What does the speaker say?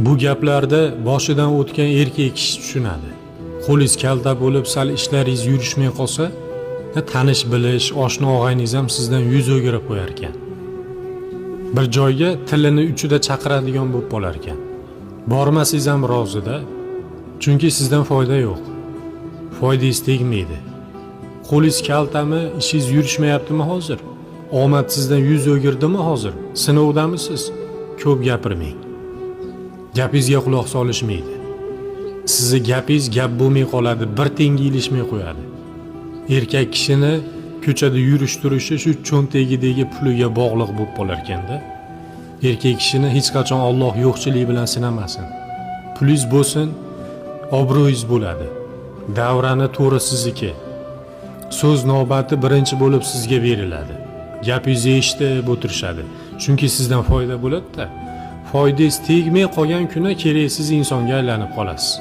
Bu gaplarda boshidan o'tgan erkak kishi tushunadi. Qo'lingiz kalta bo'lib, sal ishlaringiz yurishmay qolsa, tanish bilish, oshna og'ayningiz ham sizdan yuz o'girib qo'yar ekan. Bir joyga tilini uchida chaqiradigan bo'lib qolar ekan. Bormasangiz ham rozida, chunki sizdan foyda yo'q. Foydangiz tegmaydi. Qo'lingiz kaltami, ishingiz yurishmayaptimi hozir? Omad sizdan yuz o'girdimi hozir? Sinovdamisiz? Ko'p gapirmang. Gapingizga quloq solishmaydi. Sizni gapingiz gap bo'lmay qoladi, bir tiyinga ilishmay qo'yadi. Erkak kishini ko'chada yurish turishi shu cho'ntagidagi puliga bog'liq bo'lib qolar ekanda. Erkak kishini hech qachon Alloh yo'qchilik bilan sinamasin. Pulingiz bo'lsin, obro'yingiz bo'ladi. Davrani to'ri sizniki. So'z navbati birinchi bo'lib sizga beriladi. Gapingizni eshitib o'tirishadi. Chunki sizdan foyda bo'ladi-da. Foydangiz tegmay qolgan kuni keraksiz insonga aylanib qolasiz.